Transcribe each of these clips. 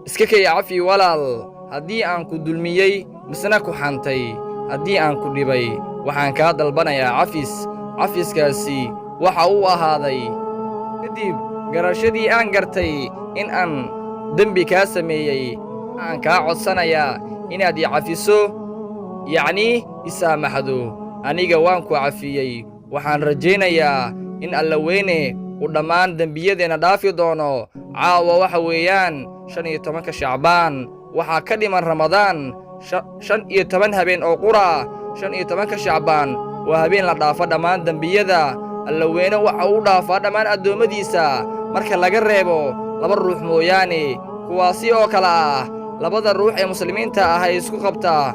Iska kay cafi, walaal, haddii aan ku dulmiyey misna ku xantay. Haddii aan ku dhibay, waxaan kaa dalbanayaa cafis. Cafiskaasi waxa uu ahaaday kadib garashadii aan gartay in aan dembi kaa sameeyey. Waxaan kaa codsanayaa inaad i cafiso, yacnii i saamaxdo. Aniga waan ku cafiyey. Waxaan rajaynayaa in Alla weyne uu dhammaan dembiyadeenna dhaafi doono. Caawa waxa weeyaan 15-ka Shacbaan. Waxaa ka dhiman Ramadaan 15 habeen oo qura. 15-ka Shacbaan waa habeen la dhaafo dhammaan dembiyada. Alla weyne waxa uu dhaafaa dhammaan addoommadiisa marka laga reebo laba ruux mooyaane, kuwaasi oo kale ah labada ruux ee Muslimiinta ah ee isku qabtaa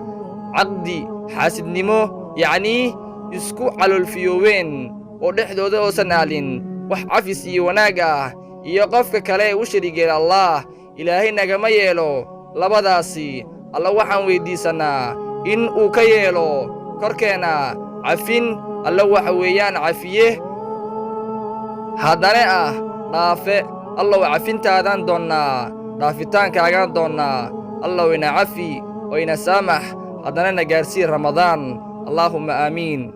caqdi xaasidnimo, yacnii isku caloolfiyooween oo dhexdooda oosan aalin wax cafis iyo wanaag ah, iyo qofka kale ee u shariigeel Allaah. Ilaahay nagama yeelo labadaasi. Alla waxaan weyddiisannaa in uu ka yeelo korkeenna cafin. Alla waxa weeyaan cafiye, haddane ah dhaafe. Allow, cafintaadaan doonnaa, dhaafitaankaagaan doonnaa. Allow, ina cafi oo ina saamax, haddana na gaarsii Ramadaan. Allaahumma aamiin.